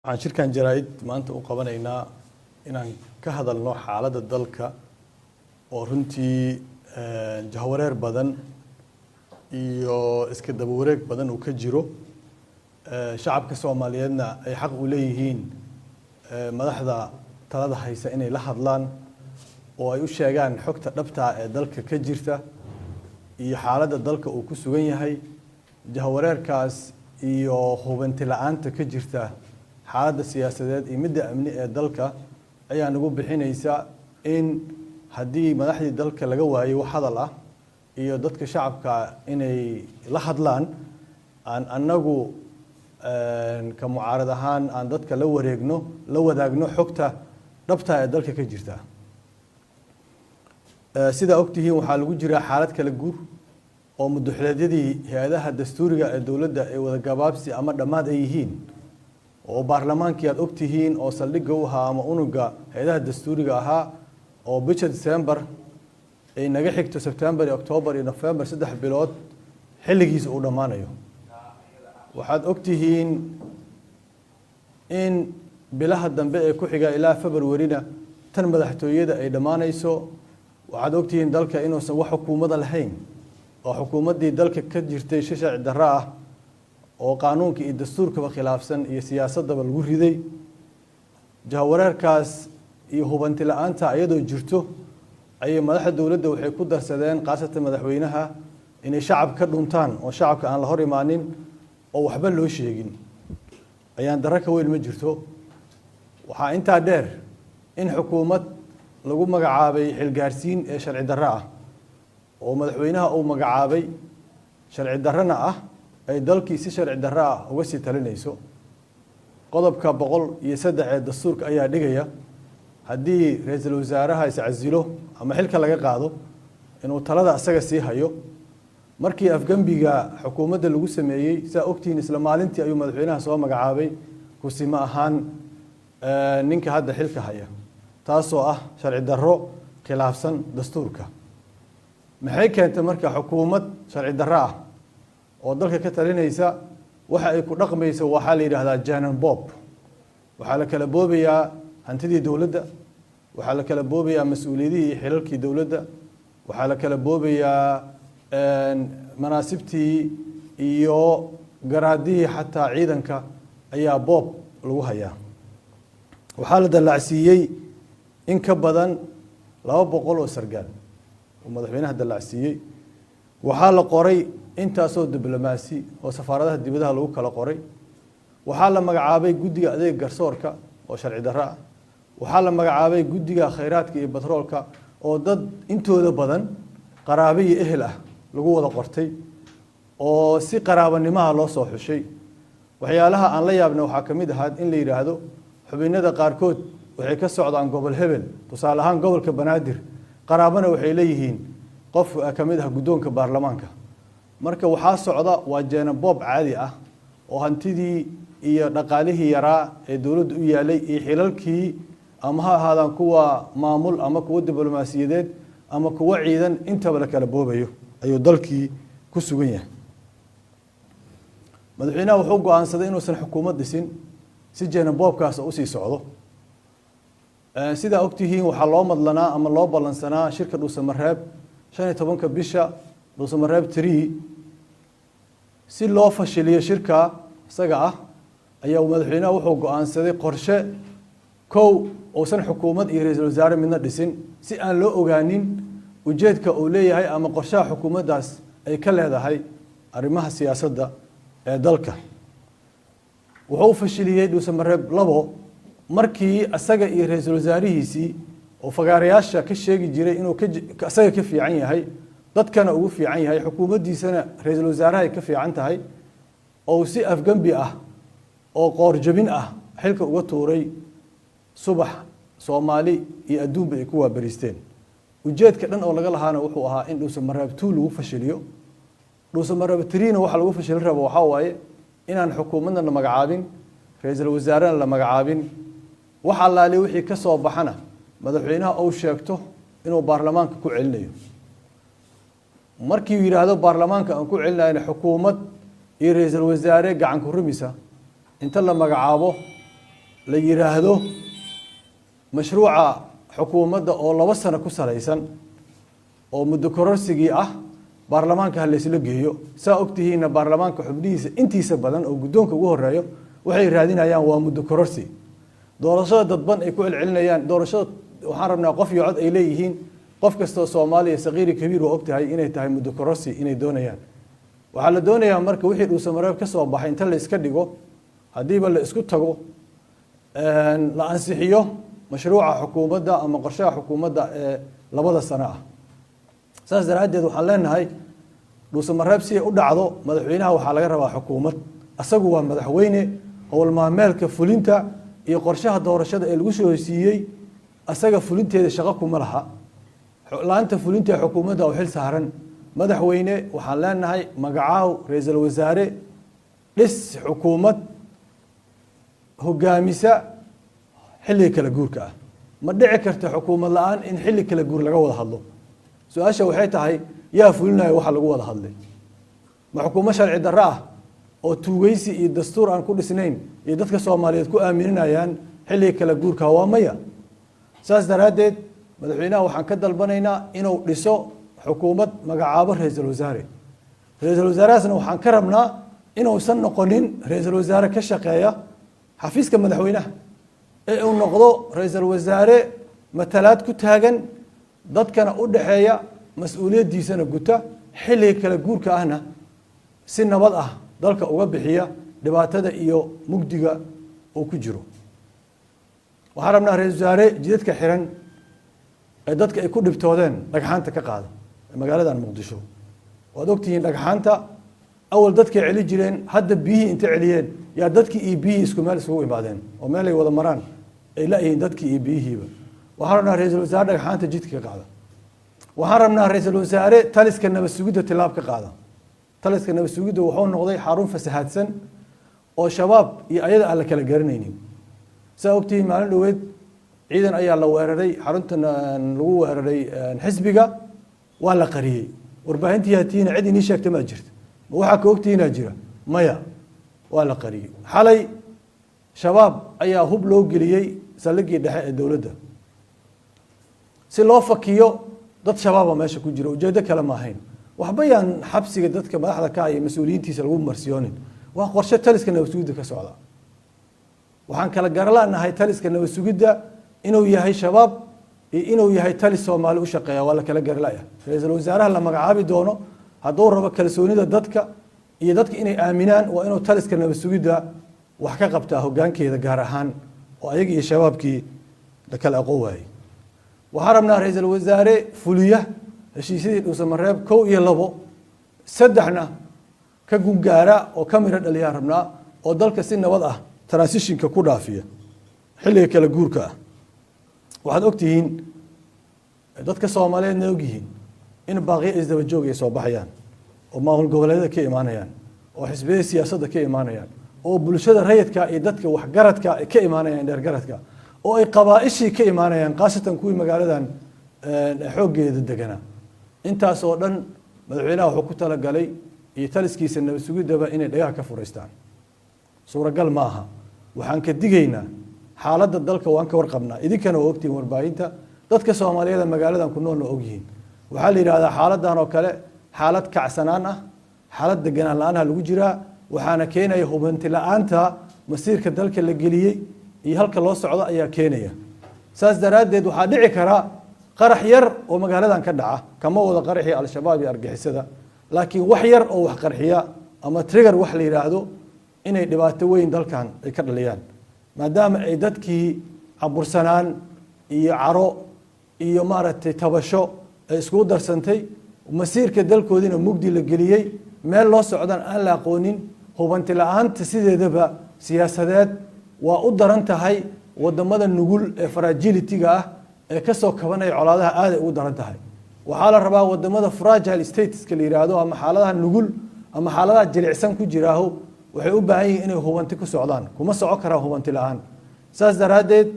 Waxaan shirkan jaraa'id maanta u qabanaynaa inaan ka hadalno xaaladda dalka oo runtii jahwareer badan iyo iska daba wareeg badan uu ka jiro. Shacabka Soomaaliyeedna ay xaq u leeyihiin madaxda talada haysa inay la hadlaan oo ay u sheegaan xogta dhabta ee dalka ka jirta iyo xaaladda dalka uu ku sugan yahay. Jahwareerkaas iyo hubanti la-aanta ka jirta xaaladda siyaasadeed iyo midda amni ee dalka ayaa nagu bixinaysa in haddii madaxdii dalka laga waayo wax hadal ah iyo dadka shacabka inay la hadlaan, aan annagu ka mucaarad ahaan aan dadka la wareegno, la wadaagno xogta dhabta ee dalka ka jirta. Sidaa ogtihiin, waxaa lagu jiraa xaalad kala guur oo muddoxileedyadii hay-adaha dastuuriga ee dowladda ay wada gabaabsi ama dhammaad ay yihiin, oo baarlamaankii aad ogtihiin oo saldhigga u ahaa ama unuga hay-adaha dastuuriga ahaa oo bisha December ay naga xigto, Sebtembar iyo Octoobar iyo Nofembar, 3 bilood xilligiisa uu dhammaanayo. Waxaad ogtihiin in bilaha dambe ee ku xiga ilaa Februarina tan madaxtooyada ay dhammaanayso. Waxaad ogtihiin dalka inuusan wax xukuumada lahayn, oo xukuumaddii dalka ka jirtay si sharci darro ah oo qaanuunka iyo dastuurkaba khilaafsan iyo siyaasaddaba lagu riday. Jahwareerkaas iyo hubanti la-aanta iyadoo jirto ayay madaxda dowladda waxay ku darsadeen, khaasatan madaxweynaha, inay shacab ka dhuntaan oo shacabka aan la hor imaanin oo waxba loo sheegin. Ayaan darro ka weyn ma jirto. Waxaa intaa dheer in xukuumad lagu magacaabay xilgaarsiin ee sharci darro ah oo madaxweynaha uu magacaabay, sharci darrona ah, ay dalkii si sharci darro ah uga sii talinayso. Qodobka 103 ee dastuurka ayaa dhigaya haddii ra-iisul wasaaraha iscasilo ama xilka laga qaado inuu talada asaga sii hayo. Markii afgembiga xukuumadda lagu sameeyey, saa ogtihiin, isla maalintii ayuu madaxweynaha soo magacaabay kusimo ahaan ninka hadda xilka haya, taasoo ah sharci darro khilaafsan dastuurka. Maxay keentay marka xukuumad sharci darro ah oo dalka ka talinaysa? Waxa ay ku dhaqmayso waxaa la yidhaahdaa janan boob. Waxaa la kala boobayaa hantidii dowladda, waxaa la kala boobayaa mas-uuliyadihii iyo xilalkii dowladda, waxaa la kala boobayaa manaasibtii iyo garaadihii, xataa ciidanka ayaa boob lagu hayaa. Waxaa la dallacsiiyey in ka badan 200 oo sargaal uu madaxweynaha dallacsiiyey. Waxaa la qoray intaasoo diblomaasi oo safaaradaha dibadaha lagu kala qoray. Waxaa la magacaabay guddiga adeega garsoorka oo sharci darro ah. Waxaa la magacaabay guddiga khayraadka iyo batroolka oo dad intooda badan qaraabo iyo ehel ah lagu wada qortay oo si qaraabanimaha loo soo xushay. Waxyaalaha aan la yaabna waxaa ka mid ahaa in la yidhaahdo xubinada qaarkood waxay ka socdaan gobol hebel, tusaale ahaan gobolka Banaadir, qaraabana waxay leeyihiin qof ka mid ah guddoonka baarlamaanka. Marka waxaa socda waa jeenaboob caadi ah oo hantidii iyo dhaqaalihii yaraa ee dowladda u yaalay iyo xilalkii, ama ha ahaadaan kuwa maamul ama kuwa diblomaasiyadeed ama kuwa ciidan, intaba la kala boobayo ayuu dalkii ku sugan yahay. Madaxweynaha wuxuu go-aansaday inuusan xukuumad dhisin si jeenaboobkaas oo usii socdo. Sidaa ogtihiin, waxaa loo madlanaa ama loo ballansanaa shirka Dhuusamareeb 15-ka bisha, Dhuusamareeb 3. Si loo fashiliyo shirka isaga ah ayaa madaxweynaha wuxuu go-aansaday qorshe kow uusan xukuumad iyo ra-iisul wasaare midna dhisin, si aan loo ogaanin ujeedka uu leeyahay ama qorshaha xukuumaddaas ay ka leedahay arrimaha siyaasadda ee dalka. Wuxuu fashiliyey Dhuusamareeb 2 markii asaga iyo ra-iisul wasaarihiisii oo fagaarayaasha ka sheegi jiray inuu asaga ka fiican yahay, dadkana ugu fiican yahay, xukuumaddiisana ra-iisul wasaaraha ay ka fiican tahay, oo si afgembi ah oo qoorjabin ah xilka uga tuuray subax Soomaali iyo adduunba ay ku waabariisteen. Ujeedka dhan oo laga lahaana wuxuu ahaa in Dhuusamareeb 2 lagu fashiliyo. Dhuusamareeb 3-na waxa lagu fashilin rabo waxaa waaye inaan xukuumadna la magacaabin, ra-iisul wasaarena la magacaabin, wax allaali wixii ka soo baxana madaxweynaha uu sheegto inuu baarlamaanka ku celinayo. Markii uu yidhaahdo baarlamaanka aan ku celinayna, xukuumad iyo ra-iisul wasaare gacan ku rumisa inta la magacaabo. La yiraahdo mashruuca xukuumadda oo 2 sano ku salaysan oo muddo kororsigii ah baarlamaanka ha laysla geeyo. Saa ogtihiinna, baarlamaanka xubnihiisa intiisa badan oo guddoonka ugu horeeyo waxay raadinayaan waa muddo kororsi. Doorashada dadban ay ku celcelinayaan, doorashada waxaan rabnaa qof iyo cod ay leeyihiin, qof kastoo Soomaaliya, saqiiri kabiir, waa ogtahay inay tahay muddo kororsi inay doonayaan. Waxaa la doonayaa marka wixii Dhuusamareeb ka soo baxay inta la iska dhigo, haddiiba la isku tago, la ansixiyo mashruuca xukuumadda ama qorshaha xukuumadda ee 2da sano ah. Saas daraaddeed waxaan leenahay, Dhuusamareeb si ay u dhacdo, madaxweynaha waxaa laga rabaa xukuumad. Asagu waa madaxweyne, howlmaalmeelka fulinta iyo qorshaha doorashada ee lagu soo hesiiyey asaga fulinteeda shaqo kuma laha. Laanta fulinta ee xukuumadda oo xil saaran. Madaxweyne, waxaan leenahay magacaaw ra-iisul wasaare, dhis xukuumad hogaamisa xilliga kala guurka ah. Ma dhici karta xukuumad la-aan in xilli kala guur laga wada hadlo. Su-aasha waxay tahay, yaa fulinayo waxa lagu wada hadlay? Ma xukuumad sharci darro ah oo tuugeysi iyo dastuur aan ku dhisnayn iyo dadka Soomaaliyeed ku aamininayaan xilliga kala guurka? Waa maya. Saas daraaddeed madaxweynaha waxaan ka dalbanaynaa inuu dhiso xukuumad, magacaabo ra-iisul wasaare. Ra-iisul wasaarahaasna waxaan ka rabnaa inuusan noqonin ra-iisul wasaare ka shaqeeya xafiiska madaxweynaha, ee uu noqdo ra-iisul wasaare matalaad ku taagan, dadkana u dhexeeya, mas-uuliyaddiisana guta, xilliga kala guurka ahna si nabad ah dalka uga bixiya dhibaatada iyo mugdiga uu ku jiro. Waxaan rabnaa ra-isul wasaare jidadka xiran ee dadka ay ku dhibtoodeen dhagxaanta ka qaada magaaladan Muqdisho. Waad ogtihiin, dhagxaanta awal dadkay celi jireen, hadda biyihii inta celiyeen yaa dadkii iyo biyihii isku meel isugu imaadeen oo meel ay wada maraan ay la-yihiin dadkii iyo biyihiiba. Waxaan rabnaa ra-iisul wasaare dhagxaanta jidka ka qaada. Waxaan rabnaa ra-iisul wasaare taliska nabad sugidda tilaab ka qaada. Taliska nabad sugidda wuxuu noqday xarun fasahaadsan oo Shabaab iyo ayada aan la kala garanaynin. Saa ogtihiin, maalin dhoweed ciidan ayaa la weeraray, xaruntan lagu weeraray xisbiga waa la qariyey. Warbaahintii hatiina cid inii sheegta maa jirta? Ma waxaa ka ogtihiinaa jira? Maya, waa la qariyey. Xalay Shabaab ayaa hub loo geliyey saldhiggii dhexe ee dowladda si loo fakiyo dad Shabaaba meesha ku jira. Ujeedo kale ma ahayn. Waxba yaan xabsiga dadka madaxda ka iyo mas-uuliyiintiisa lagu marsiyoonin. Waa qorshe taliska nabad sugidda ka socda. Waxaan kala garalanahay taliska nabad sugidda inuu yahay Shabaab iyo inuu yahay talis Soomaali u shaqeeya, waa la kala garalaya. Ra-iisul wasaaraha la magacaabi doono, hadduu rabo kalsoonida dadka iyo dadka inay aaminaan, waa inuu taliska nabad sugidda wax ka qabtaa, hoggaankeeda gaar ahaan, oo ayaga iyo Shabaabkii la kala aqoon waayey. Waxaan rabnaa ra-iisul wasaare fuliya heshiisyadii Dhuusamareeb 1 iyo 2, 3-na ka gungaara oo ka miro dhaliyaan rabnaa, oo dalka si nabad ah transitionka ku dhaafiya xilliga kala guurka ah. Waxaad ogtihiin, dadka Soomaaliyeedna ogyihiin, in baaqiyo isdaba joog ay soo baxayaan oo maamul goboleedyada ka imaanayaan, oo xisbiyada siyaasadda ka imaanayaan, oo bulshada rayidka iyo dadka waxgaradka ay ka imaanayaan, dheergaradka, oo ay qabaa-ishii ka imaanayaan, khaasatan kuwii magaaladan xooggeeda deganaa. Intaas oo dhan madaxweynaha wuxuu ku talagalay iyo taliskiisa nabad sugiddaba inay dhagaha ka furaystaan. Suuragal ma aha. Waxaan ka digaynaa, xaaladda dalka waan ka warqabnaa, idinkana waa ogtihiin, warbaahinta, dadka Soomaaliyeed magaaladan ku noolna ogyihiin. Waxaa la yidhahdaa xaaladan oo kale xaalad kacsanaan ah, xaalad deganaan la-aanha lagu jiraa. Waxaana keenaya hubanti la-aanta masiirka dalka la geliyey iyo halka loo socdo ayaa keenaya. Saas daraaddeed waxaa dhici kara qarax yar oo magaaladan ka dhaca. Kama wada qaraxii Al-Shabaab iyo argixisada, laakiin wax yar oo wax qarxiya ama trigger wax la yidhaahdo inay dhibaato weyn dalkan ay ka dhaliyaan, maadaama ay dadkii cabursanaan iyo caro iyo maaragtay tabasho ay iskugu darsantay, masiirka dalkoodiina mugdi la geliyey, meel loo socdaan aan la aqoonin. Hubanti la-aanta sideedaba siyaasadeed waa u daran tahay wadamada nugul ee fragility-ga ah ee kasoo kabanaya colaadaha, aaday ugu daran tahay. Waxaa la rabaa wadamada fragile stateska la yidhaahdo ama xaaladaha nugul ama xaaladaha jilicsan ku jiraaho, waxay u baahan yihiin inay hubanti ku socdaan. Kuma soco karaan hubanti la-aan. Saas daraaddeed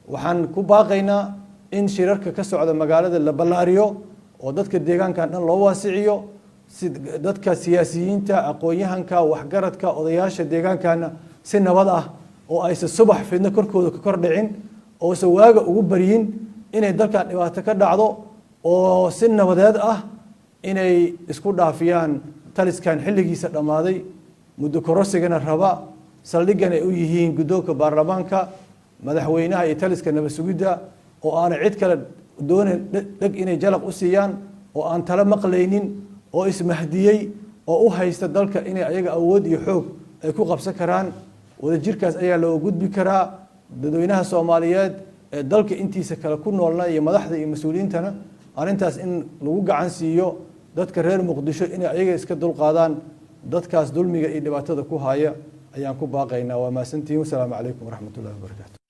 waxaan ku baaqaynaa in shirarka ka socda magaalada la ballaariyo oo dadka deegaankan dhan loo waasiciyo, si dadka siyaasiyiinta, aqoon-yahanka, waxgaradka, odayaasha deegaankana si nabad ah oo oo aysan subax fidno korkooda ka kor dhicin, oosan waaga ugu baryin inay dalkan dhibaato ka dhacdo, oo si nabadeed ah inay isku dhaafiyaan taliskan xilligiisa dhammaaday, muddo korosigana raba, saldhiggan ay u yihiin guddoonka baarlamaanka, madaxweynaha iyo taliska nabad sugidda, oo aanay cid kale doonayn dheg inay jalaq u siiyaan, oo aan talo maqlaynin, oo ismahdiyey, oo u haysta dalka inay ayaga awood iyo xoog ay ku qabsan karaan. Wadajirkaas ayaa looga gudbi karaa. Dadweynaha Soomaaliyeed ee dalka intiisa kale ku noolna iyo madaxda iyo mas-uuliyiintana arrintaas in lagu gacan siiyo dadka reer Muqdisho inay ayaga iska dulqaadaan dadkaas dulmiga iyo dhibaatada ku haya ayaan ku baaqaynaa. Waa mahadsantihiin. Wasalaamu calaykum waraxmat ullahi wabarakaatu.